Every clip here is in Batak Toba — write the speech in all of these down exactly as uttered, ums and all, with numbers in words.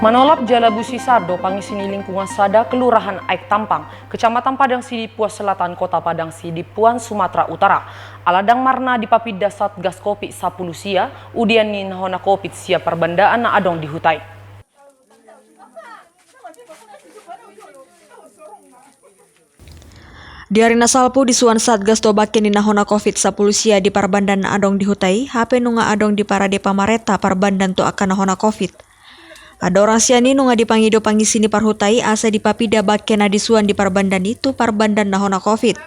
Manolap jala busi sado pangisi ni lingkungan sada Kelurahan Aek Tampang, Kecamatan Padang Sidimpuan Selatan, Kota Padang Sidimpuan, Sumatera Utara, ala ndang marna dipapinda Satgas Covid sampulu sia udean ni na hona Covid sia parbandaan na adong di huta i. Di ari na salpu disuan Satgas do bangke ni na hona Covid sampulu sia di parbandaan na adong di huta i, hape nunga adong diparade pamarenta parbandaan tu angka na hona Covid. Andorang sian i nunga dipangido pangisi ni parhuta i asa dipapinda bangke na disuan di parbandaan i tu parbandaan na hona Covid.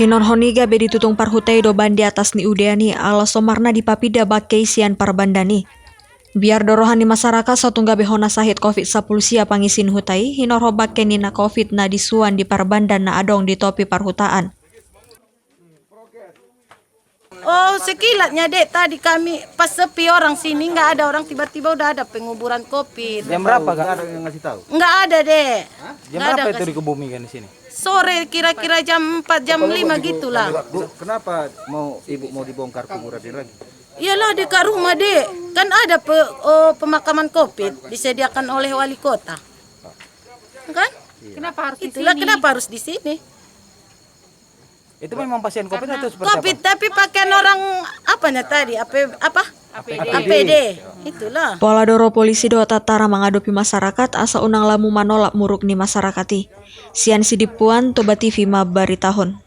Hinorhon i gabe ditutung parhuta i do ban di atas ni udean i, ala so marna dipapinda bangke i sian parbandaan i. Biar do roha ni masarakat so tung gabe hona sahit Covid sampulu sia pangisi ni huta i, hinorhon bangke ni na Covid na disuan di parbandaan na adong di topi parhutaan. Oh, sekilatnya, Dek, tadi kami pas sepi orang sini, nggak ada orang, tiba-tiba udah ada penguburan Covid. Jam berapa, Kak? Nggak ada yang ngasih tahu? Nggak ada, Dek. Jam berapa itu dikubumi kan di sini? Sore, kira-kira jam empat, jam lima gitulah. Bu, kenapa mau Ibu mau dibongkar kuburan ini lagi? Iyalah, dekat rumah, Dek. Kan ada pe-, oh, pemakaman Covid disediakan oleh wali kota. Kan? Kenapa harus di sini? Itulah kenapa harus di sini. Itu memang pasien Covid atau seperti apa? Covid, tapi pakaian orang apanya tadi? Apa, apa? A P D. A P D. Itulah. Pola do ro polisi dohot tentara mangadopi masarakat asa unang lamu manolap muruk ni masarakat i. Sian Sidimpuan, Toba T V mambaritahon.